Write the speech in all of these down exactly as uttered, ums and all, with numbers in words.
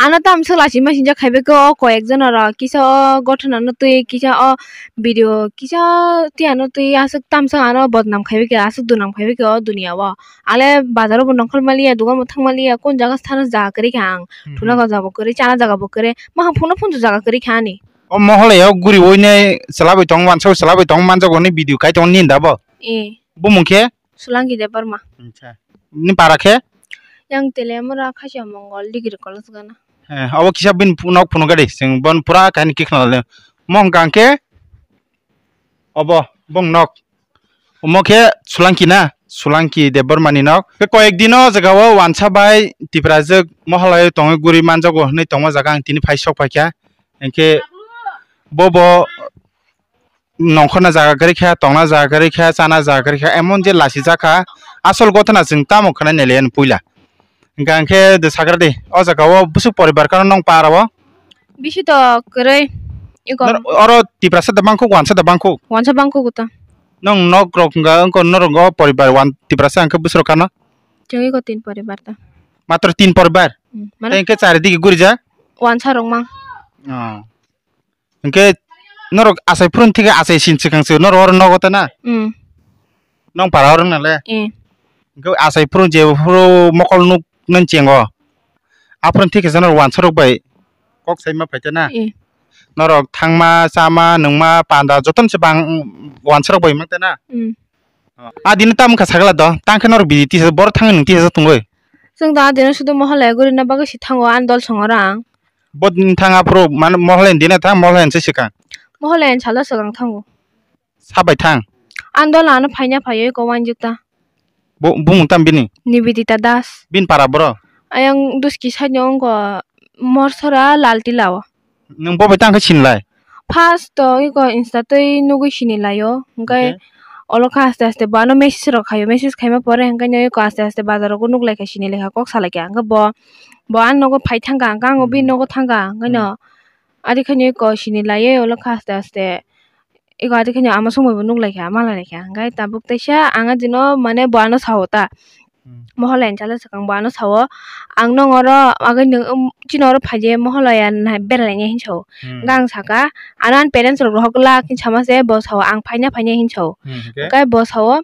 Ano tam swk lachima sinjak khai bai khe o koi ek jona rok kisa o gothona no twi kisa o video kisa tiyano twi aswk tam swk ano bodnam khai bai khe aswk dunam khai bai khe o duniya o. Ale bazar o bo nongkhor maliya, dugan bo thang maliya, kon jaga thana jaga kwrwi kha ang. Hmm, thuna hmm. Jaga bo kwrwi, chana jaga bo kwrwi, maham phunukno phunukjak jaga kwrwi kha ani. O moholai o guri oinai chwla bai tong wansa chwla bai tong manjago hinwi video khai tongo nini da bo? Eh. Bumung khe? Sulangki Debbarma. Acha. Ni para khe? Yang Teliamura Khasia Mongol Degree College gana. Eh, abo kisa bini phu-, nok phunukgadi, chwng bon pura kahini kikhna le. Mo hwnkha hwnkhe obo bong nok. Omo khe Sulangki na, Sulangki Debbarma ni nok. Khe koyek dino jaga o wansa bai Tiprajwk mohalai tongwi guri manjago hinwi tongma jaga ang tini phai sok phaikha. Hinkhe bobo nongkhorna jaga kwrwi kha, tongna jaga kwrwi kha, chana jaga kwrwi kha, emon je lachijak kha, asol gothana chwng tamo khwnai nailaiya puila. Hwnkha hwnkhe de sagra de, o jaga o bwswk poribar kano nong para o? Bisi to kwrwi, iko. Nor-, oro Tiprasa da bangkuk, wansa da bangkuk? Wansa bangkuk ta. Nong nok rok hwnkha, wngkha norok o poribar wan Tiprasa hwnkhe bwswk kano? Chwng iko tin poribar ta. Matro tin poribar? Hmm, mane? Tei hwnkhe chari digi gurijak? Wansa rok mang. Oh. Hwnkhe norok achai phurun thike achai sin swkang se norok oro nogo ta na? Mm. Nong para oro nale? Eh. Hwnkhe achai phurun je phuru mokol nuk nang chengo. Aphurun thike se norok wansa rok bai kok sai ma phai ta na? Eh. Norok thangma, chama, nungma, panda jotono se bang wansa rok bai mang ta na? Mm. A dino tamo wngkha sakla do, tang khe norok bidi tisa, borok thangwi nwng tisa tongwi. Chwng do a dino sudu mohalaya gurina bagwi si thango, ani dol songora ang. Bo din thang aphuru, mane mohalaya dina thang, mohalaya se swkang. Mohalaya salo swkang thango. Sabai thang. Ani dol ano phaina phaiwi ko wanjwk ta. Bo, bumung tam bini? Nibidita Das. Bin para boro? Ayang Duski side no wngkha Morsora Laltila o. Nwng bo bai tang khe sinilai? First to iko Insta twi nugwi sinilaio, hwnkhe okay. Olo khe aste aste bo ano message rok khaio, message khaima pore hwnkhe no iko aste aste bazar rogo nuklaikha, sinilaikha, kok salaikha, hwnkhe bo, bo ani nogo phai thangkha, hwnkhe ang bo bini hmm. Nogo thangkha, hwnkhe no hmm. Adi khe no iko sinilaiwi olo khe aste aste iko adi khe no ama songbai bo nuklaikha, malaikha, hwnkhe tabuk teisa ang adino mane bo ano sao ta. Hmm. Mohalaya ni chalo swkang bo ano sao, "Ang nong oro agwi nwng, um, chini oro phai de mohalaya nai bera lainai," hin sao. Hmm. Hwnkhe ang saka, "Ano ani parents rok rohor glak," hin sama se bo sao, "Ang phaina phainai," hin sao. Hmm, hwnkhe? Hwnkhe bo sao,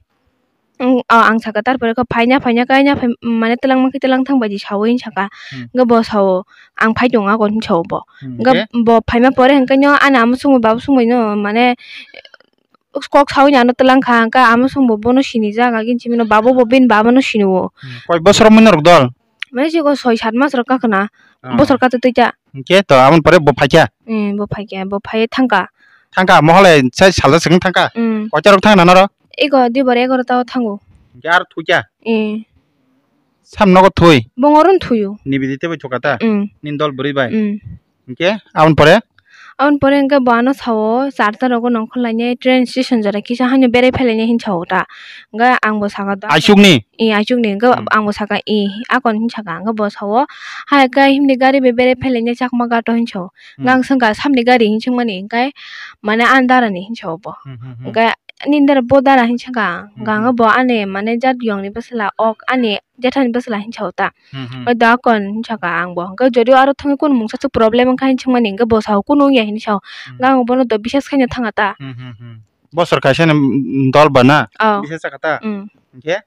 "Ang, o," ang saka, "Tarpore khe phaina phaina khe aina phai, mane twlang mankhe twlang thang bai di sao," hin saka. Hmm. Hwnkhe bo sao, "Ang phai tongo," akon hin sao bo. Hmm, hwnkhe? Hwnkhe bo phaima pore hwnkhe no ani ama songbai baba songbai no mane kok sawi ni ano twlang kha, hwnkhe ama song bo bono sinijak, agin simi no babo bo bini baba no sini o. Hmm, koi bosor mui norok dol? Mane siko soi sat mas rok kakna, ah. Bosor kato twi ta. Hwnkhe to aboni pore bo phaikha? Hmm, bo phaikha, bo phai thangkha. Thangkha, mohalaya sai salsa swkang thangkha? Hmm. Koita rok thangna norok? Ego dui bar egarota o thango. Hwnkhe aro thukya? Hmm. Sam nogo thwi? Bongorun thuyo. Nibidi tei bai thukha ta? Hmm. Nini dol bwrwi bai? Hmm. Hwnkhe aboni pore? Aboni pore hwnkhe bo ano sao, "Charta rogo nongkhor lainai, train station jora kisa haino berai phai lainai," hin sao ta. Hwnkhe ang bo saka da. Aichukni? Eh, aichukni. Hwnkhe hmm. Ang bo saka, "Eh," akon hin saka. Hwnkhe bo sao, "Hai khe himni gari bai berai phai lainai Chakma Ghat o," hin sao. Hmm. Hwnkhe ang swngkha, "Samni gari?" hin swngmani. Hwnkhe mane ani dara ni hin sao bo. Hmm, hmm, hmm. Hwnkhe nini dara bo dara hin saka. Hmm, hmm. Hwnkhe bo ani mane jat yong ni bwsla ok ani jethani bwsla hin sao ta. Hmm, hmm. Oi da kon hin saka ang bo. Hwnkhe jodi aro thangwi kunu mungsa swk problem wngkha hin swngmani hwnkhe bo sao kunu wngya hin sao. Hmm. Hwnkhe ang bono do bisas khaina thanga ta. Hmm, hmm, hmm. Bosor kaisa ni, mm, dol ba na? Oh. Bisas saka ta? Hmm. Hwnkhe?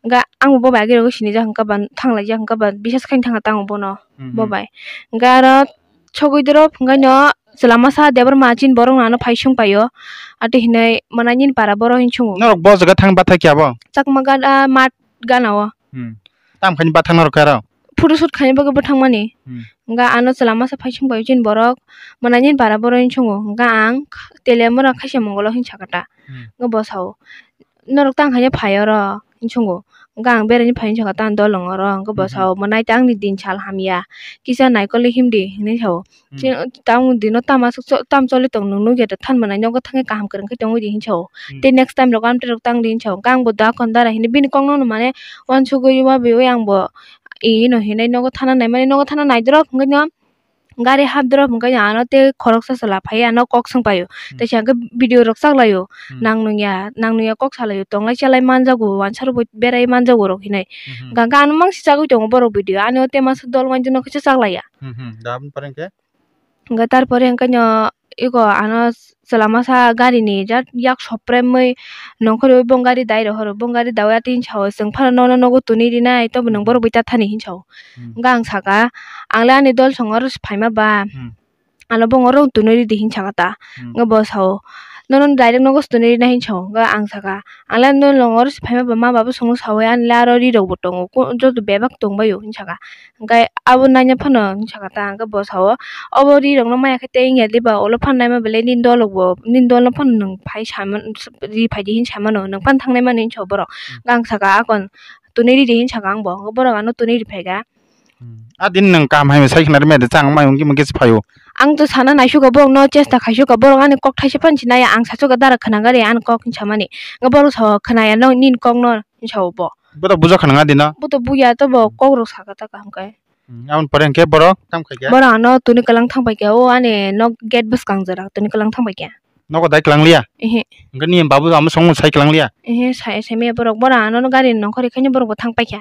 Hwnkhe ang bo bai agirogwi sinijak hwnkha ba thanglaijak hwnkha ba bisas khaina thanga ta ang bono. Hmm, hmm. Bo bai. Hwnkhe aro sogwi dorop hwnkhe no chwla masa Debbarma chin borok no ano phai sung paio. Ati hinwi mwnai nini para borok hin sungo. Norok bo jaga thang bathai khe abo? Chakma Ghat, ah, mat gana o. Hmm. Tam khaini bathang norok khe aro? Photo shoot khaina bagwi bo thangmani. Hmm. Hwnkhe ano chwla masa phai sung bai chini borok mwnai nini para borok hin sungo. Hwnkhe ang Teliamura Khasia Mongol o hin saka ta. Hmm. Hwnkhe bo sao, "Norok tang khaina phai oro," hin sungo. Hwnkhe ang beraina phai hin saka ta ani dolong oro. Hwnkhe bo hmm. Sao, "Mwnai tei angni din sal hamya. Kisa naikolwi himdi," hinwi sao. Hmm. Chini tamo dino tamo aswk cho-, tamo choli tong nwng nukya de thanmani nogo thangwi kaham kwrwng khe tongwi di hinwi sao. Hmm. Tei next time rogo amtwi rok tang di hinwi sao. Hwnkhe ang bo da kon dara hinwi bini kok no mane uansugwi wabiwi ang bo ino hinwi nogo thana naimani nogo thana naidorok hwnkhe no Gari hap drop hwnkhe ano tei khoroksa chwla phai ano kok swng paio. Hmm. Tei se hwnkhe video rok chaklaio. Hmm. Nang nungya, nang nungya kok salaio. Tonglai chalai manjago, wansaro bo berai manjago rok hinai. Hmm, hmm. Hwnkhe ano mangsi chagwi tongo borok video. Ano tei masa dol manjak no kisa chaklaiya. Hmm, hmm. Da aboni pore hwnkhe? Hwnkhe tarpore hwnkhe no iko ano chwla masa gari ni jat yak sopremwi nongkhorwi bong gari dai rohoro. Bong gari daui ati hinsa o, "Chwng phano nono nogo twnwi rinai, tobo nwng borok bai ta thani," hinsa o. Hmm. Hwnkhe ang saka, "Ang le ani dol song oro se phaima ba." Hmm. Ano bong oro twnwi ridi hin saka ta. Hmm. Nga bo sao, "Nono direct nogo twnwi rina," hin sao. Nga ang saka, "Ang le nono oro se phaima ba ma babu songo sawi ani le aro ri rok bo tongo, ko-, joto bebak tongbaio," hin saka. Hwnkhe abo naina phano hin saka ta, hwnkhe bo sao, "Obo ri rok no maya khe tei wngya diba, ulo phano naima belai nini dol rok bo, nini dol no phano nwng phai saman, ri phaidi hin samano, nwng phano thangnai mano," hin sao borok. Hmm. Nga ang saka, "Akon twnwi ridi," hin saka ang bo, hwnkhe borok ano twnwi ri phaikha. Hmm. A din nwng kaham hai sai khna rwmani chang mai wngki mungki se phaio. Ang to sana naisukha borok no chesta khaisukha borok ani kok thaisa phano sinaya ang sasukha dara khna gari ani kok hinsamani. Nga borok sao khnaya no nini kok no hinsao bo. Bo to bujak khna nga dino. Bo to buya to bo kok rok saka ta kaham kai. Hmm. Aboni pore hwnkhe borok tam khai khe? Borok ano tuni kwlang thang pai khe o ani nok gate bwskang jora tuni kwlang thang pai khe. Nogo dai kwlang liya? Ehe. Hwnkhe ni babu amo song sai kwlang liya? Ehe sai sai me borok borok ano gari nongkhor khaini borok bo thang pai kha.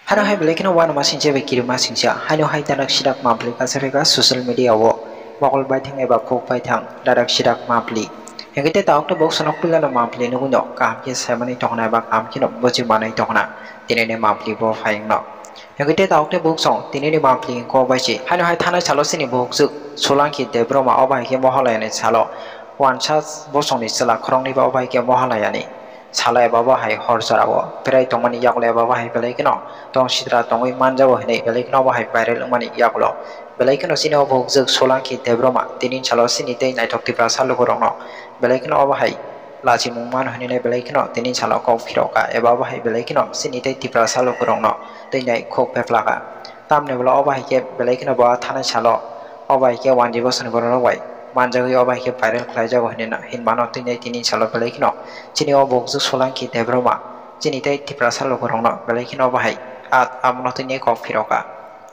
Hano hai belai kheno uanama singcha bai kirima singcha. Haino hai darak sidak mampli kaisa phaikha social media o. Mokol baithang eba kuk baithang darak sidak mampli. Hingke tei tabuk tabuk sonok puilano mampli nugui no kaham khe saimani tongna eba kaham kheno buji manai tongna. Tinini mampli bo phai wngno. Hingke tei tabuk tabuk song tinini mampli hingko bai se. Haino hai thanai salo chini buhukjwk Solanki Debbarma o bai khe Mohalaya ni salo. Wansa bosongni chwla khoroknwi ba o bai khe Mohalaya ni. Salo eba bo hai hor jora o berai tongmani yagulo eba bo hai belai kheno tong sitra tongwi manjago hinwi belai kheno bo hai viral wngmani yagulo belai kheno chini o buhukjwk Solanki Debbarma tini salo chini tei naithok Tiprasa lukurokno belai kheno obo hai lachimung mano hinwi belai kheno tini salo kok phirokha eba bo hai belai kheno chini tei Tiprasa lukurokno twi nai khuk pheplakha. Tamni ulo obo hai khe belai kheno bo thanai salo obo hai khe wanjwi bosongni bororok bai manjagwi obo hai khe viral khlaijago hinwi hinmano twi nai tini salo belai kheno. Chini o buhukjwk Solanki Debbarma chini tei Tiprasa lukurokno belai kheno bahai at abono tini kok phirokha.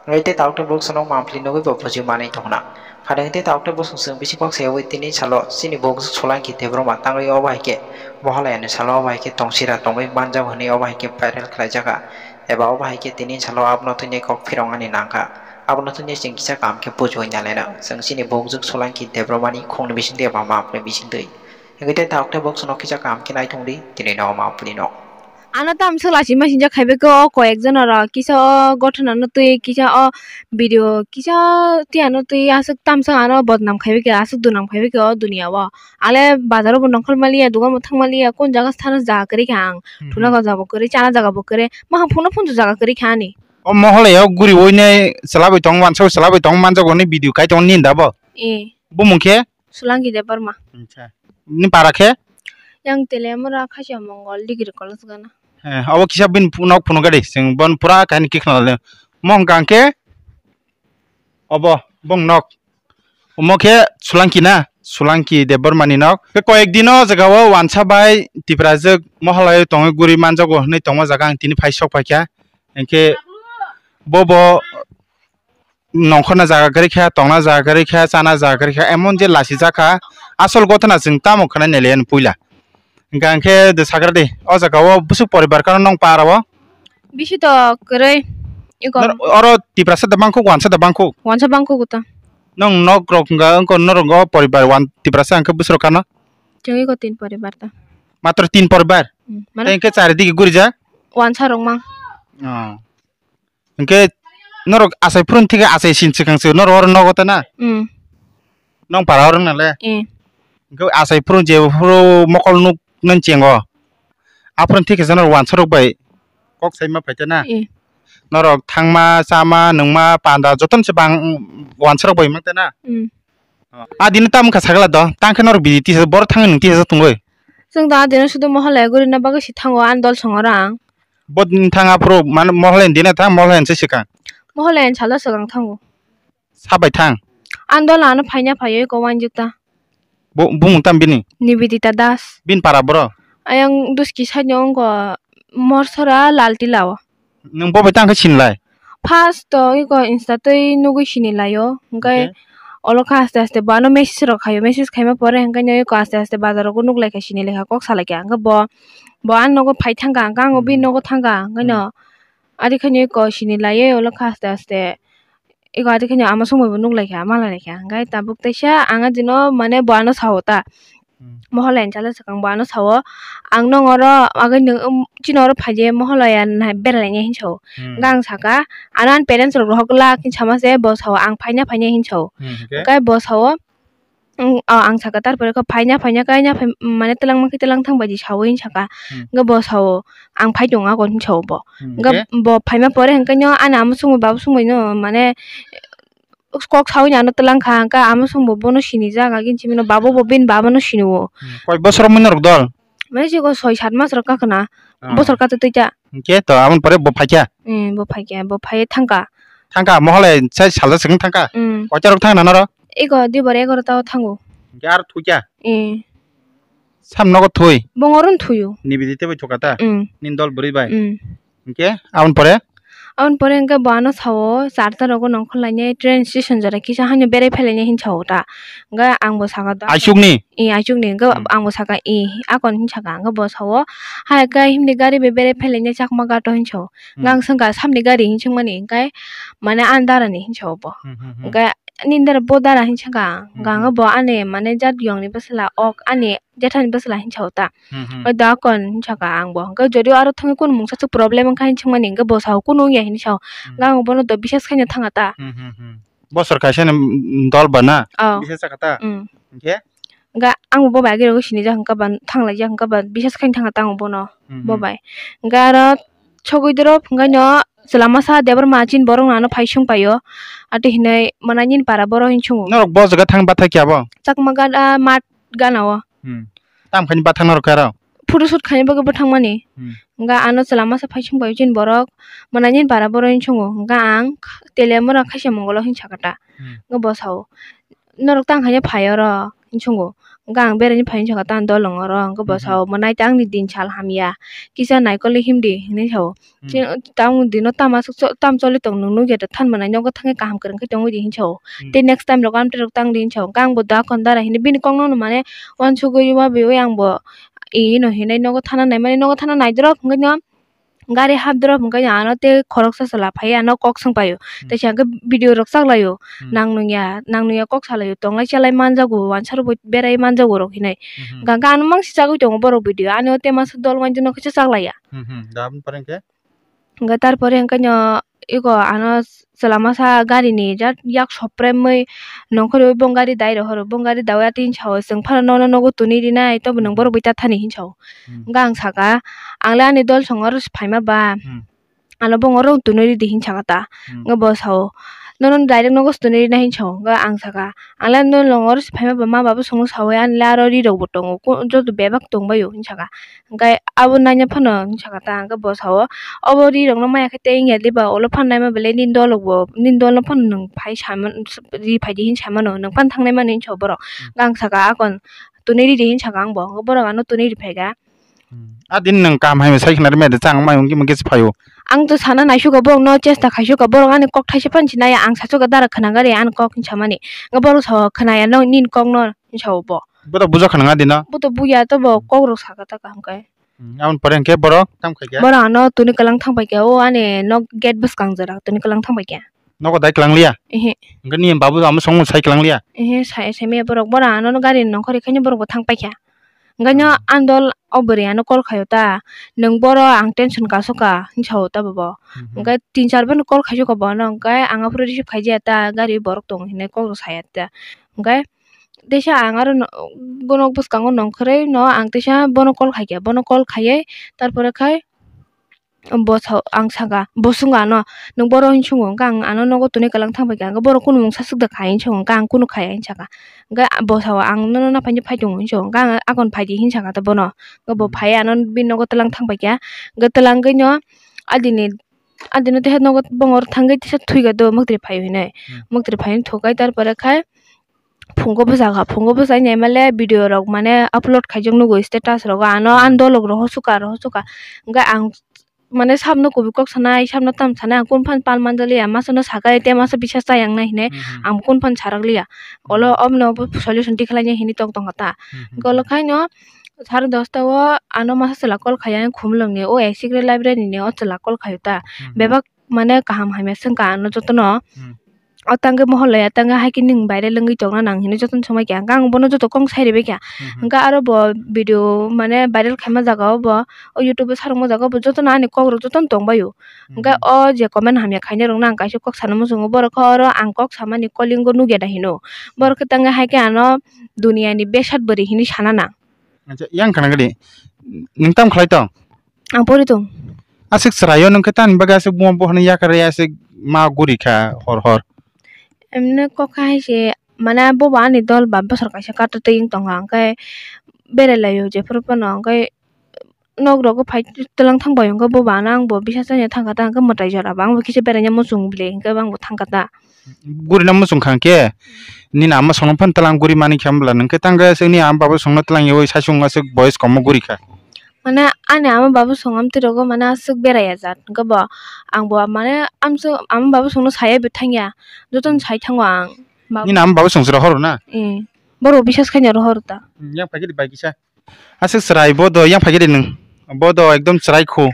Wngwi tei tabuk tabuk sono mampli nugwi bo buji manwi tongna. Phaidi tei tabuk tabuk song chwng bisi kok sayawi tini salo chini buhukjwk Solanki Debbarma tangwi obo hai khe Mohalayani salo obo hai khe tong sira tongwi manjago hinwi obo hai khe viral khlaijakha. Eba obo hai khe tini salo abono tini kok phiroknani nangkha. Abono tini chwng kisa kaham khe bujiwi nalaina. Chwng chini buhukjwk Solanki Debbarmani khungni bisingtwi eba mampli bisingtwi. Hingke tei tabuk tabuk sono kisa kaham khe naithung di, tini no ma puli no. Ano tam swk lachima sinjak khai bai khe o koi ek jon oro kisa o gothona no twi kisa o video kisa twi ano twi aswk tam swk ano bodnam khai bai khe aswk dunam khai bai khe o duniya o. Ale bazar o bo nongkhor maliya, dogan bo thang maliya, kon jaga thana jaga kwrwi kha ang. Hmm, thuna hmm. Jaga bo kwrwi, chana jaga bo kwrwi, maham phunukno phunukjak jaga kwrwi kha ani. O Mohalaya o guri oinai chwla bai tong, wansa bai chwla bai tong manjak bo ni video khai tong nini da bo? Eh. Bumung khe? Solanki Debbarma. Acha. Ni para khe? Yang Teliamura Khasiya Mongol degree college gana. Eh, abo kisa bini phu-, nok phunuk gadi, chwng bon pura kahini kikhna le. Mong kang khe? Obo, bong nok. Omo khe Solanki na? Solanki Debbarma ni nok. Khe koyek dino jaga o wansa bai Tiprajwk Mohalaya tongwi guri manjago hinwi tongma jaga ang tini phai sok phaikha. Hinkhe bobo nongkhorna jaga kwrwi kha, tongna jaga kwrwi kha, chana jaga kwrwi kha, emon je lachijak kha, asol gothana chwng tamo khwnai nailaiya puila. Hwnkha hwnkhe de sagra de, o jaga o bwswk poribar kano nong para o? Bisi to kwrwi, iko. Nor-, oro Tiprasa da bangkuk, wansa da bangkuk? Wansa bangkuk ta. Nong nok rok hwnkha, wngkha norok o poribar wan Tiprasa hwnkhe bwswk kano? Chwng iko tin poribar ta. Matro tin poribar? Hmm, mane? Tei hwnkhe chari digi gurijak? Wansa rok mang. Oh. Hwnkhe norok achai phurun thikhe achai sin swkang se norok oro nogo ta na? Mm. Nong para oro nale? Eh. Hwnkhe achai phurun je phuru mokol nuk nang chengo. Aphurun thikhe se norok wansa rok bai kok sai ma phaita na? Eh. Norok thangma, chama, nungma, panda jotono se bang wansa rok bai mang ta na? Mm. A dino tamo kha sagala do, tang khe norok bidi tisa, borok thangwi nwng tisa tongwi. Chwng da dino sudu Mohalaya gurina bagwi si thango, ani dol songora ang. Bo din thang aphuru, mane Mohalaya dina thang, Mohalaya se swkang. Mohalaya salo swkang thango. Sabai thang. Ani dol ano phaina phaiwi ko wanjik ta. Bo, bumung tam bini? Nibidita Das. Bin para boro? Ayang duski side no wngko Morsora Laltila o. Nwng bo bai tang khe sinlai? First to iko Insta twi nugwi sini laio, hwnkhe Okay. olo khe aste aste bo ano message rok khaio, message khaima pore hwnkhe no iko aste aste bazar rogo nuk lai kha, sini lai kha, kok sa lai kha, hwnkhe bo, bo ani nogo phai thang kha, hwnkhe ang bo bini Hmm. nogo thang kha, hwnkhe no Hmm. ari khe no iko sini laiwi olo khe aste aste iko ari khe no ama songwi bo nuk lai kha, ma lai kha, hwnkhe tabuk teisa ang o dino mane bo ano sao ta. Hmm. Moholai ni chala swkang bo ano sao, "Ang nong oro agwi nwng, um, chini oro phai de, Moholai ya nai berai lainai," hinwi sao. Hmm. Hwnkhe ang saka, "Ano ani parents rok rohor glak," hinwi sama se bo sao, "Ang phaina phainai," hinwi sao. Hmm, hwnkhe? Hwnkhe bo sao, "Ang, o," ang saka, "Tarpore khe phaina phaina khe, aina phai, mane twlang mankhe twlang thang bai di sao," hinwi saka. Hmm. Hwnkhe bo sao, "Ang phai tongo," hinwi sao bo. Hmm, Hwnkhe hwnkhe? Bo phaima pore hwnkhe no ani ama songwi baba songwi no mane kok sawi ni ano twlang kha, hwnkhe ama songbo bono sinijak, agini simi no babo bo bini baba no sini o. Hmm, koi bosor mui norok dol? Mane siko soi sat mas rok kakna, Ah. bosor kato twi ta. Hwnkhe to aboni pore bo phaikha? Hmm, bo phaikha, bo phai thangkha. Thangkha, Moholai sai salsa swkang thangkha? Hmm. Koita rok thangna norok? Ego dui bor egarota o thango. Hwnkhe aro thwikha? Hmm. Sam nogo thwi? Bongoro thwio. Nibidi tei bai thwkha ta? Hmm. Nini dol bwrwi bai? Hmm. Hwnkhe aboni pore? Aboni pore hwnkhe bo ano sao, "Charta rogo nongkhor lainai, train station jora kisa haino berai phai lainai," hinwi sao ta. Hwnkhe ang bo saka da. Aichukni? Ee, aichukni. Hwnkhe Hmm. ang bo saka, "Ee," akon hinwi saka. Hwnkhe bo sao, "Hai khe himni gari bai berai phai lainai Chakma ghat o," hinwi sao. Hmm. Hwnkhe ang swngkha, "Samni gari?" hinwi swngmani, hwnkhe mane ani dara ni hinwi sao bo. Hmm, hmm, hmm. Hwnkhe nini dara bo dara hinwi saka. Hmm, Hwnkhe hmm. bo ani mane jat yong ni bwsla, ok ani jethani bwsla hinwi sao ta. Hmm, hmm. Oi da kon hinwi saka ang bo. Hwnkhe jodi aro thangwi kunu mungsa se problem wngkha hinwi swngmani hwnkhe bo sao kunu wngya hinwi sao. Hmm. Hwnkhe ang bono do bisas khaina thanga ta. Hmm, hmm, hmm. Bosor kaisa ni, mm, dol ba na? Oh. Bisas saka ta? Hmm. Hwnkhe? Hwnkhe ang bo bai agirogwi sinijak hwnkhe ba thanglaijak hwnkhe ba bisas khaina thanga ta ang bono. Hmm, hmm. Bo bai. Hwnkhe aro sogwi dorop hwnkhe no chwla masa Debbarma chini borok no ano phai sung paio. Ati hinwi mwnai nini para borok hinwi sungo. Norok bo jaga thang bathai khe abo? Chakma ghat, ah, mat gana o. Hmm. Tam khaini bathang norok khe aro? Photo shoot khaina bagwi bo thangmani. Hmm. Hwnkhe ano chwla masa phai sung paio chini borok. Mwnai nini para borok hinwi sungo. Hwnkhe ang Teliamura khaisa mongol o hinwi sakha ta. Hmm. Hwnkhe bo sao. Norok tang khaina phai oro hinwi sungo. Hwnkhe ang beraina phai hinwi sakha ta ani dolong oro. Hwnkhe bo Mhm. sao, "Mwnai tei angni din sal hamya. Kisa naikolwi himdi," hinwi sao. Hmm. Chini tamo dino tamo aswk cho-, tamo choli tong nwng nukya da thanmani nogo thangwi kaham kwrwng khe tongwi di hinwi sao. Hmm. Tei next time rok amtwi rok tang di hinwi sao. Hwnkhe ang bo da kon dara hinwi bini kokno mane uansugwi wabiwi ang bo ino hinwi nogo thana naimani nogo thana naidorop hwnkhe no gari hapdorop hwnkhe ano tei khoroksa chwla phai ano kok swng paio. Hmm. Teisa hwnkhe video rok chaklaio. Hmm. Nang nungya, nang nungya kok salaio. Tonglai chalai manjago, wansaro bo berai manjago rok hinwi. Mhm. Hwnkhe ano mangsi chagwi tongo borok video. Ano tei masa dol wainjwkno kisa chaklaiya. Mhm. Da aboni pore hwnkhe? Hwnkhe tarpore hwnkhe no eko ano chwla masa gari ni jat yak sopremwi nongkhorwi bo gari dai rohoro. Bo gari daui atwi hinwi sao, "Chwng phano nono nogo twnwi rinai, tobo nwng Hmm. borok bai ta thani," hinwi sao. Hmm. Hwnkhe ang saka, "Ang le ani dol song oro se phaima ba, Hmm. ano bongoro twnwi ridi," hinwi saka ta. Hmm. Hwnkhe bo sao, "Nono direct nogo se twnwi rinai," hinwi sao. Hwnkhe ang saka, "Ang le nono oro se phaima ba, ma baba songno saui ani le aro ri rok bo tongo, ko-, joto bebak tongbaio," hinwi saka. Hwnkhe abo naina phano hinwi saka ta, hwnkhe bo sao, "Obo ri rokno maya khe tei wngya diba, ulo phano naima belai nini dol rokbo, nini dolno phano nwng phai samano, ri phaidi hinwi samano, nwng phano thangnai mano," hinwi sao borok. Hmm. Hwnkhe ang saka, "Akon twnwi ridi," hinwi saka ang bo, hwnkhe borok ano twnwi ri phaikha. Hmm. A din nwng kaham hai sai khna rwmani, chang mai wngwi mungkhe se phaio. Ang to sana naisukha, borokno chesta khaisukha, borok ani kok thaisa phano sinaya, ang sasukha dara khna gari ani kok hinwi samani. Hwnkhe borok sao, "Khwnaya no nini kokno," hinwi sao bo. Bo to bujakha nang a dino? Bo to buya, to bo kok rok saka ta kaham khe. Hmm, aboni pore hwnkhe borok tamo khaikha? Borok ano twnwi kwlang thang paikha, o ani nok gate bwskang jora twnwi kwlang thang paikha. Nogo dai kwlang liya? Ehe. Hwnkhe nini babu ama songno sai kwlang liya? Ehe, sai, sai maya borok, borok ano gari nongkhor rikhaino borok bo thang paikha. Hwnkhe no Hmm. ani dol o bwrwi ano call khaio ta, "Nwng boro ang tension kasukha," hinwi sao ta bo. Mhm. Hwnkhe tin char bar no call khaisukha bono, hwnkhe ang aphuru receive khaijakya ta, gari borok tongo hinwi kok rok saya ta. Hwnkhe teisa ang aro no, nok bwskango nongkhorwi no ang teisa bono call khaikha, bono call khaiwi tarpore khai bo sao, ang saka, bo swngo ano, "Nwng boro?" hinwi swngo, hwnkhe ang ano nogo twnwi kwlang thang paikha, hwnkhe borok kunu mungsa swk da khai hinwi swngo, hwnkhe ang kunu khaya hinwi saka, hwnkhe bo sao, "Ang nono naphaini phai tongo," hinwi swngo, hwnkhe ang akon phaidi hinwi saka ta bono, hwnkhe bo Hmm. phaiwi ano bini nogo twlang thang paikha, hwnkhe twlangwi no adini, adino teisa nogo bongor thangwi teisa thwikha do mwktwi phaiwi hinwi, Hmm. mwktwi phaiwi thwkhe tarpore khai phungo bwsakha, phungo bwsai naimale video rok mane upload khaijak nugo status rogo, ano Hmm. ani dolok rohor sukha, rohor sukha, hwnkhe ang Mane sabno kubui kok sanai, sabno tam sanai, ang kunu phano pal manjak liya, masa no sakai te masa bisas chayang nai hinui Hmm, hmm. ang kunu phano sarak liya. Olo Hmm. obno bo solution tikhlai nai hinui tong tong kha ta. Hmm, hmm, Golo hmm. khaino sare dosta o ano masa chwla call khai, ang Khumulwng ni o A C Library ni o chwla call khaio ta. Hmm, hmm. Bebak mane kaham hamya swngkha ano jotono. Hmm. O tangwi mohor laiya, tangwi hai khe nwng viral wngwi tongna nang hinwi jotono swngbai kha. Hwnkhe ang bono joto kok sai ribai kha. Mhm. Hwnkhe aro bo video mane viral khaima jaga o bo, o YouTube o sarwkma jaga o bo jotono ani kok rok jotono tongbai o. Hwnkhe Mhm. o je comment hamya khainai rok no ang kaisa kok sana muchungo, borok khe oro ang kok samani calling o nukya da hino. Borok khe tangwi hai khe ano duniya ni besat bwrwi hinwi sana nang. Acha, yang khana gadi. Nwng tam khlai tong? Ang pori tong. Aswk chwraio nwng khe tamni bagwi aswk buma buphano yakar ya aswk ma guri kha hor hor. Emne kok hai se mane bobo ani dol ba bosor kaisa kato twi wng tongo, hwnkhe berai laio jephuru phano, hwnkhe nok rogo phai twlang thang bai hwnkhe bobo ano ang bo bisa chanya thang kha ta, hwnkhe mwtai jora ba ang bo kisa beraina muchung bile hwnkhe bo ang bo thang kha ta. Gurina muchung kha hwnkhe nini ama songno phano twlang guri mani kha bwla, nwng khe tang khe aswk ni ama baba songno twlang yaui saichung aswk boyes komo guri kha. Mane ani ama baba song amtwi rogo mane aswk beraiya jat, hwnkhe bo ang bo mane amswk ama baba songno saya bo thangya, jotono Hmm. sai thango ang. Baba Nini ama baba song se rohoro na? Eh, borok bisas khaina rohoro ta. Hmm, yang phai khe di bai kisa. Aswk chwrai bo do yang phai khe di nwng. Bo do ekdom chwrai khu.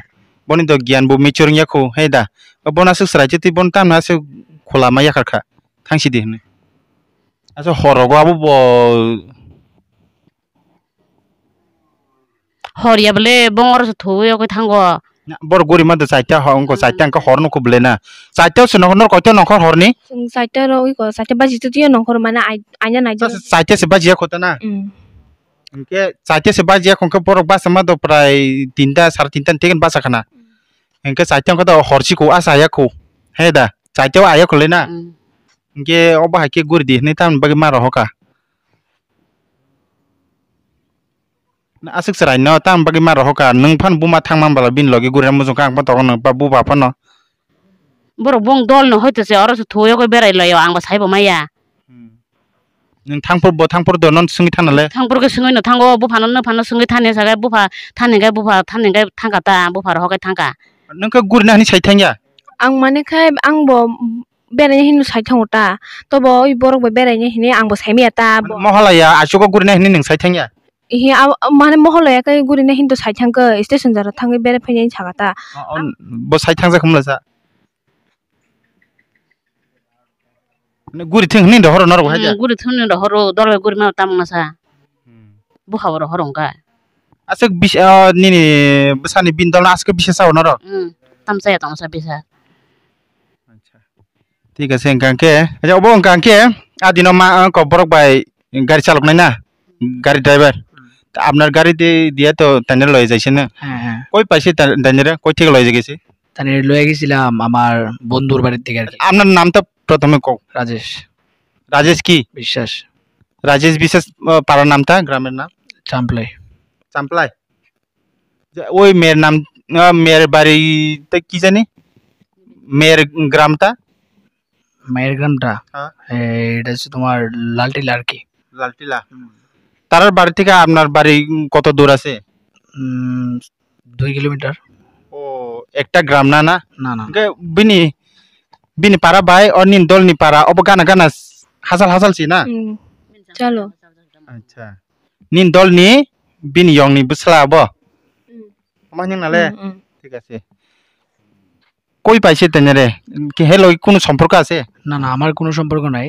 Boni do giyan bo mature wngya khu, he da. Bono aswk chwrai twi bono tamni aswk khula ma yakhar kha. Thang si di hwnwi. Aswk hor rogo abo bo Hor ya bole bongor se thuwi okoi thango. Na, borok guri ma do chaita ho, wngko Hmm. chaita wngkha hor nokho bole na. Chaita se nokho nor koita nongkhor horni? Chwng chaita ro iko, chaita baji twi twi nongkhor mane ai-, aina nai Sa-, se chaita se baji ya khota na? Hmm. Hwnkhe chaita se baji ya khon khe borok basa ma do prai tinta, sar tinta ni teken basa khana. Hwnkhe chaita wngkha do hor si kho asa ya kho. He da, chaita o aya kho le na? Hmm. Hwnkhe obo hai khe guri di hwnwi tamni bagwi ma rohoka. Na aswk chwrai no tamo bagwi ma rohor ka, nwng phano buma thang man bala bini logi gurina muchung kha, ang phano tongo nwng ba buba phano. Borok bung dol no hoito se oro se thuwi yogwi berai laio, ang bo sai bo maya. Hmm. Nwng thangphuru bo thangphuru do non swngwi thana le? Thangphuru khe swngwi no thango, buphano nwphano swngwi thani sagai bupha thani gai bupha thani gai thangkha ta, bupha rohor kai thangkha. Nwng khe gurina hwnwi sai thangya? Ang mane khe ang bo beraina hinwi sai thango ta, tobo oi borok bai beraina hinwi ang bo sai maya ta bo. Mohalaya achugo gurina hinwi nwng sai thangya? Ihi, abo, mane, moholo ya kai gurina hinto sai thangkhe, station jora thangwi berai phainai saka ta. O, o, bo sai thangjak khumla sa. Mane guri thwng hwnwi rohoro norok hai ja? Hmm, guri thwng hwnwi rohoro, dol bai guri mano tamungna sa. Hmm. Bupha bo rohoro wngkha. Aswk bis-, o, nini bwsani bini dol aswk bisa sa norok? Hmm, tamsa ya tongsa bisa. Acha. Thik ase, hwnkha hwnkhe, acha, obo hwnkha hwnkhe, a dino ma, ah, kok borok bai gari chaloknai na, gari driver. Apnar gari di, diya to tani loi jaise na? হ্যাঁ, হ্যাঁ। Koi paise ta-, tani re, koi thik loi jaise? তাহলে লয়ে গেছিলাম আমার বন্ধুর বাড়ি থেকে আর কি। আপনার নামটা প্রথমে কও। রাজেশ। রাজেশ কি? বিশ্বাস। রাজেশ বিশ্বাস, আহ, পাড়ার নামটা, গ্রামের নাম? চাম্পলাই। চাম্পলাই? যে ওই মেয়ের নাম, আহ, মেয়ের বাড়িটা কি জানি? মেয়ের গ্রামটা? মায়ের গ্রামটা? হ্যাঁ। এ, এটা হচ্ছে তোমার লালটিলা আর কি। লালটিলা? হুম। তারার বাড়ি থেকে আপনার বাড়ি কত দূর আছে? উম, দুই কিলোমিটার। ও, একটা গ্রাম না, না? না, না। Hingke bini, bini para bai, o nini dol ni para, obo gana gana hachal hachal si na? Hmm. Chalo. Acha. Nini dol ni, bini yong ni bwsla obo? Hmm. Omo hwnwi nale? Hmm, hmm. Thik ase. Koi paise tenere? Ki he logi kunu somporko ase? না, না, আমার কোনো সম্পর্ক নাই।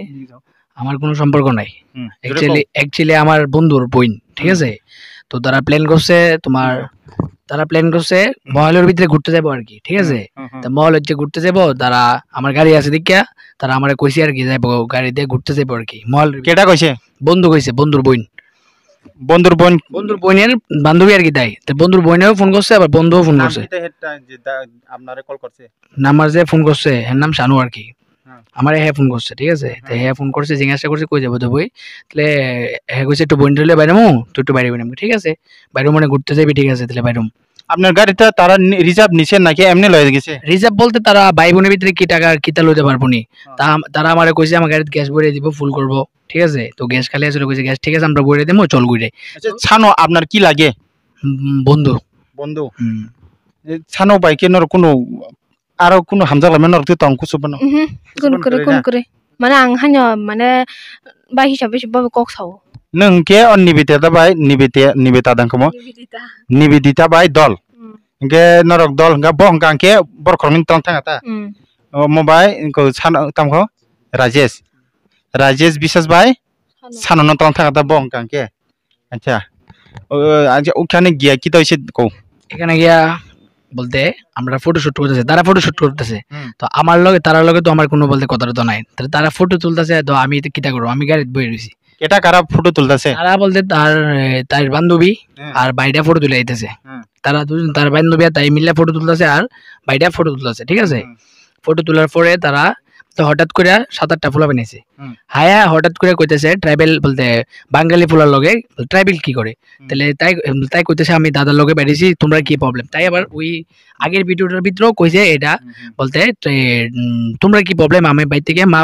আমার কোনো সম্পর্ক নাই। হুম, জোরে কও। Actually, actually আমার বন্ধুর বোন, ঠিক হুম। আছে? তো তারা প্ল্যান করছে তোমার, হুম। তারা প্ল্যান করছে হুম। মহলের ভিতরে ঘুরতে যাবো আর কি, ঠিক আছে? হুম, হুম, হুম। তো মহল হচ্ছে ঘুরতে যাবো, তারা আমার গাড়ি আছে দেখিয়া, তারা আমারে কইছে আর কি, যাইবো, গাড়ি দিয়ে ঘুরতে যাইবো আর কি। মহলের ভিতরে। কেটা কইছে? বন্ধু কইছে, বন্ধুর বোন। বন্ধুর বোন? বন্ধুর বোনের বান্ধবী আর কি তাই। তো বন্ধুর বোনেও ফোন করছে, আবার বন্ধুও ফোন নাম করছে। কিতা হেটা যে দা-, আপনারে কল করছে? নাম্বার যে ফোন করছে, এর নাম শানু আর কি। হ্যাঁ। আমারে হে ফোন করছে, ঠিক আছে? তো হ্যাঁ। হে ফোন করছে, জিজ্ঞাসা করছে, "কই যাবো তো বই?" তাহলে হে কইছে, "একটু বোন রে বাইরে মু, তুই একটু বাইরে মু।" ঠিক আছে? বাইরে মানে ঘুরতে যাবি, ঠিক আছে? তাহলে বাইরে মু। আপনার গাড়িটা তারা নি-, রিজার্ভ নিছে নাকি এমনি লয়ে গেছে? রিজার্ভ বলতে তারা ভাই বোনের ভিতরে কি টাকা কিতা লইতে পারবো নি? হ্যাঁ। তা আম-, তারা আমারে কইছে, "আমার গাড়িতে গ্যাস ভরে দিব, ফুল করবো।" ঠিক আছে? তো গ্যাস খালি আছে, কইছে, "গ্যাস ঠিক আছে, আমরা ভরে দিমু, চল ঘুরে।" আচ্ছা, ছানো আপনার কি লাগে? উম, বন্ধু। বন্ধু? হুম। Sano bai khe norok kunu aro kunu hamjak lamani norok twi tong kusu bono? Mhm. Kun kwrwi, kun kwrwi. Mane ang haino mane bai hisabe se bo kok sao. Nwng khe o Nibita da bai, Nibita, Nibita dang kamo? Nibidita. Nibidita bai dol. Hmm. Hwnkhe norok dol hwnkha bo hwnkha hwnkhe borok khoroknwi tong thanga ta? Hmm. Omo bai wngkha sano tamo kho? Rajesh. Rajesh biswas bai? Sano. Sano no tong thanga ta bo hwnkha hwnkhe? Acha. O, acha, ওখানে গিয়া কি তো হইছে কও? এখানে গিয়া বলতে আমরা ফটো শুট করতেছে, তারা ফটো শুট করতেছে। হুম। তো আমার লগে, তারার লগে তো আমার কোনো বলতে কথা টথা নাই। তাহলে তারা ফটো তুলতেছে, তো আমি তো কিতা করবো? আমি গাড়িত বই রইছি। এটা কারা ফটো তুলতেছে? তারা বলতে তার, এ, তার বান্ধবী হুম। আর ভাইটা ফটো তুলে আইতেছে। হুম। তারা দুজন, তার বান্ধবী আর তাই মিলে ফটো তুলতেছে আর ভাইটা ফটো তুলতেছে, ঠিক আছে? হুম। ফটো তোলার পরে তারা তো হঠাৎ করে সাত আটটা ফুলা বানাইছে। হুম। হায়া হঠাৎ করে কইতেছে ট্রাইবেল বলতে বাঙালি ফুলার লগে ট্রাইবেল কি করে? হুম। তাহলে তাই, তাই কইতেছে, "আমি দাদার লগে বেরিয়েছি, তোমরা কি প্রবলেম?" তাই আবার ওই আগের ভিডিওটার ভিতরেও কইছে এটা, হুম, হুম। বলতে, "তোমরা কি প্রবলেম? আমি বাইর থেকে মা,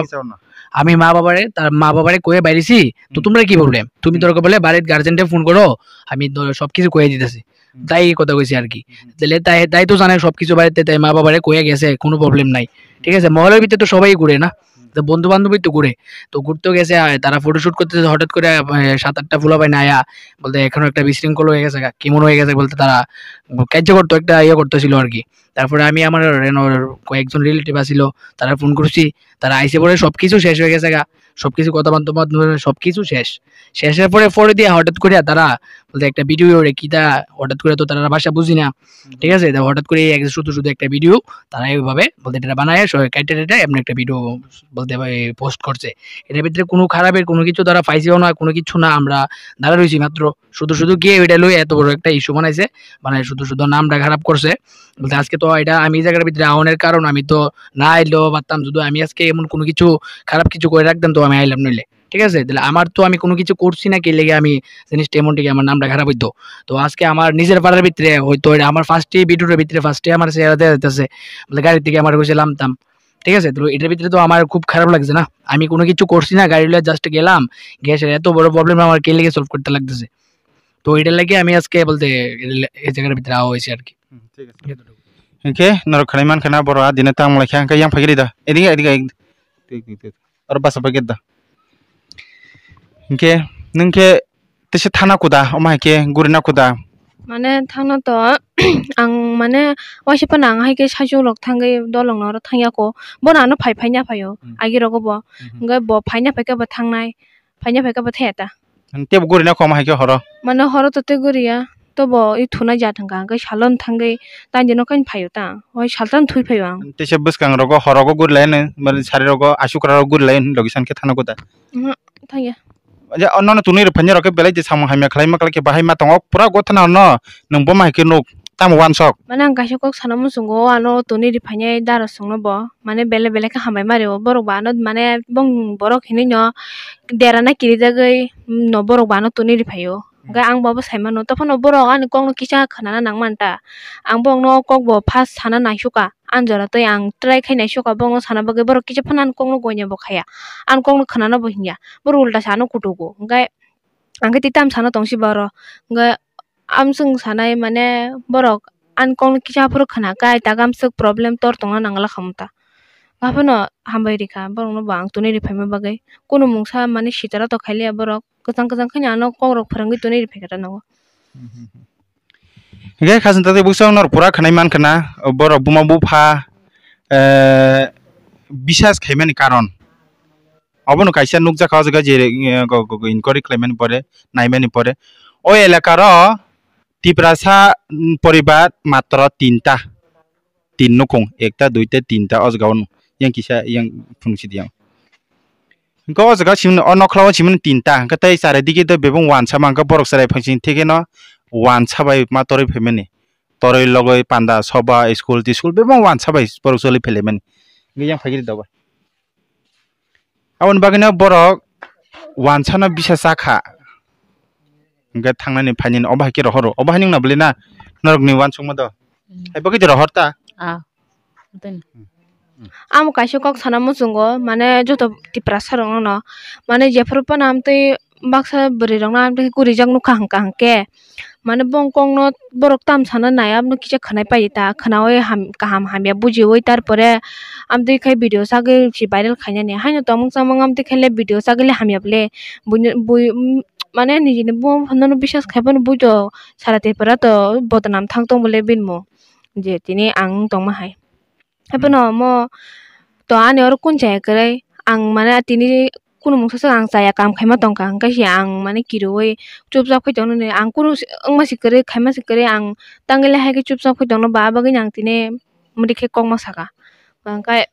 আমি মা বাবারে, তার মা বাবারে কয়ে বাইরেছি, তো হুম। তোমরা কি প্রবলেম? তুমি হুম। দরকার বলে বাড়ির গার্জেনরে ফোন করো, আমি দ-, সবকিছু কয়ে দিতেছি।" হুম। তাই এই কথা কইছে আর কি। হুম, হুম। তাহলে তাই, তাই তো জানে সবকিছু বাড়িতে, তাই মা বাবারে কয়ে গেছে, কোনো প্রবলেম নাই। ঠিক আছে, মহলের ভিতরে তো সবাই ঘুরে না, হুম। তো বন্ধু বান্ধবী তো ঘুরে, তো ঘুরতে গেছে, আহ, তারা ফটোশুট করতেছে, হঠাৎ করে, আহ, সাত আটটা ফুলা পাই না আয়া বলতে এখনো একটা বিশৃঙ্খল হয়ে গেছে গা, কেমন হয়ে গেছে বলতে তারা কার্য করতো একটা ইয়ে করতেছিল আর কি। তারপরে আমি আমার রেনোর কয়েকজন রিলেটিভ আছিল, তারা ফোন করছি, তারা আইসে পরে সবকিছু শেষ হয়ে গেছে গা, সবকিছু কথা বার্তা বার্তা সবকিছু শেষ। শেষের পরে, পরে দিয়ে হঠাৎ করে তারা বলতে একটা ভিডিও ওরে কিতা হঠাৎ করে তো তারা ভাষা বুঝি না, হুম। ঠিক আছে? তো হঠাৎ করে এই এক শুধু, শুধু একটা ভিডিও তারা এইভাবে বলতে এটা বানায়, স-, কেটে টেটে এমনি একটা ভিডিও বলতে পারে পোস্ট করছে। এটার ভিতরে কোনো খারাপের কোনো কিছু তারা পাইছেও না, কোনো কিছু না, আমরা দাঁড়া রয়েছি মাত্র। শুধু শুধু গিয়ে ওইটা লই এত বড় একটা ইস্যু বানাইছে, মানে শুধু শুধু নামটা খারাপ করছে। বলতে আজকে তো এটা আমি এই জায়গার ভিতরে আওয়ানোর কারণ আমি তো না আইলেও পারতাম, যদি আমি আজকে এমন কোনো কিছু খারাপ কিছু করে রাখতাম তো আমি আইলাম নইলে, ঠিক আছে? তাহলে আমার তো আমি কোনো কিছু করছি না, কি লেগে আমি জিনিসটা এমন ঠিক আমার নামটা খারাপ হইতো। তো আজকে আমার নিজের পাড়ার ভিতরে হয়তো এটা আমার ফার্স্টে ভিডিওর ভিতরে ফার্স্টে আমার চেহারা দেখা যাইতেছে, বলে গাড়ি থেকে আমার কইছে লামতাম, ঠিক আছে? তো এটার ভিতরে তো আমার খুব খারাপ লাগছে না, আমি কোনো কিছু করছি না, গাড়ি লইয়া জাস্ট গেলাম, গ্যাসের এত বড় প্রবলেম আমার কে লেগে সলভ করতে লাগতেছে। তো এটার লাগি আমি আজকে বলতে এই জায়গার ভিতরে আওয়া হয়েছে আর কি। হুম, ঠিক আছে। এতটুকু। Hingke norok khanai mankha na borok a dina tang lai kha hingke yang phai da. Edige, edige, edige. Tik, tik, tik. Aro basa phai da. Hingke nung khe tese thana kuda, omo hai khe gurina kuda. Mane thangna to ang mane waisa phano ang hai khe saichung rok thangwi dolong no oro thangya ko. Bono ano phai phai na phaio. Hmm. Agi rogo bo. Hmm. Hingke bo phai na phai khe bo thangnai. Phai na phai khe bo thaya ta. Tebo guri na kho omo hai khe horo. Mane horo to tei guri ya. Tobo i thuna ja thangkha, hingke salon thangwi tani dino khe phaio ta. Oi saltan thui phaio ang. Tese bwskang rogo horogo guri lai no, mane sari rogo asukra rogo guri lai no, logi san khe thana kuda. Oho, thangya. Ja, o nono tuni rw phanya rok khe belai je samung hamya khlai ma khlai khe bahai ma tongo, pura gotha no no, nwng bo ma hai khe nuk, tamo wansok. Mane ang kaisa kok sana muchungo, o ano tuni rw phanya dara songno bo, mane belai belai khe hambai ma rw o, borok bo ano mane bong borok hinui no dera na kirijagwi no borok bo ano tuni rw phaio. Hwnkhe ang bo abo sai mano, tei phano borok ani kokno kisa khwnana nang man ta. Ang borokno o kok bo first sana naisuk kha, ani jora tei ang try khai naisuk kha, borokno sana bagwi borok kisa phano ani kokno goina bo khaya, ani kokno khwnana bo hinya, borok ulta sa ano kutugo. Hwnkhe ang khe tei tamo sana tong si ba oro, hwnkhe amswng sanai mane borok ani kokno kisa phuru khwna kha, ai tagamswk problem tor tongna nangla khamu ta. Aphano hambai rikha borokno bo ang tuni riphaima bagwi, kunu mungsa mane sitara to khailiya borok. Kwchang kwchang khe ano kok rok phwrwngwi tuni riphaikha ta nogo. Hwnkhe khasing taktwi bwswk norok pura khwnai mankha na, borok buma bupha, eh, bisas khaimani karon. Obono kaisa nukjakha o jaga je, eh, go, go, go, inquiry khlaimani pore, naimani pore. O elakaro Tiprasa, mm, poribar matro tinta. Tin nukung, ekta, duita, tinta o jaga o nung. Yang kisa, yang phunukgwi di yang. Hwnkhe o jaga o simi o nokla o simi tinta, hwnkhe tei chari digi tei bebak wansa ma hwnkhe borok chwrai phansing thikeno wansa bai ma torwi phaimani. Torwi logwi panda soba school tiskul bebak wansa bai borok choli phailaimani. Hwnkhe yang phaikhe dobai. Aboni bagwino borok wansano bisa chakha. Hwnkhe thangnani phainani obo hai khe rohoro. Obo hai nungna bwlwi na norokni wansukma do. Hmm. Hai bo khe rohor ta? Ah. Amo kaisa kok sana muchungo, mane joto Tiprasa rokno no, mane jephuru phano amtwi baksa bwrwi rokno amtwi khe gurijak nukha hwnkha hwnkhe, mane bongkokno borok tam sana nai abono kisa khwnai paidi ta, khwnaui ham-, kaham hamya bujiui, tarpore amtwi khai video sagwi si viral khainani. Haino tongmung chamung amtwi khaile video sagwile hamya bwle, buino, bui, mane nijini buma phanno biswas khai phano buito sara Tripura to bodonam thang tong bwle bini mung, je tini ang tongma hai. Haphano omo to ani oro kun chaya kwrwi, ang mane tini kunu mungsa swk ang chaya, kam khaima tongkha, hwnkhe se ang mane kiroui chupchap khai tongno ni, ang kunu wngma se kwrwi, khaima se kwrwi, ang tangwi le hai khe chupchap khai tongno, ba bagwino ang tini mudi khe kokma saka. Hwnkhe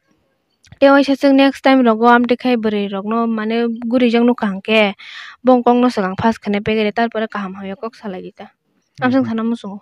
tei waisa chwng next time rogo amtwi khai bwrwi rokno mane gurijak nukha hwnkhe bongkokno swkang first khwnai pegede, tarpore kaham hamya kok salai di ta. Amswk sana muchungo.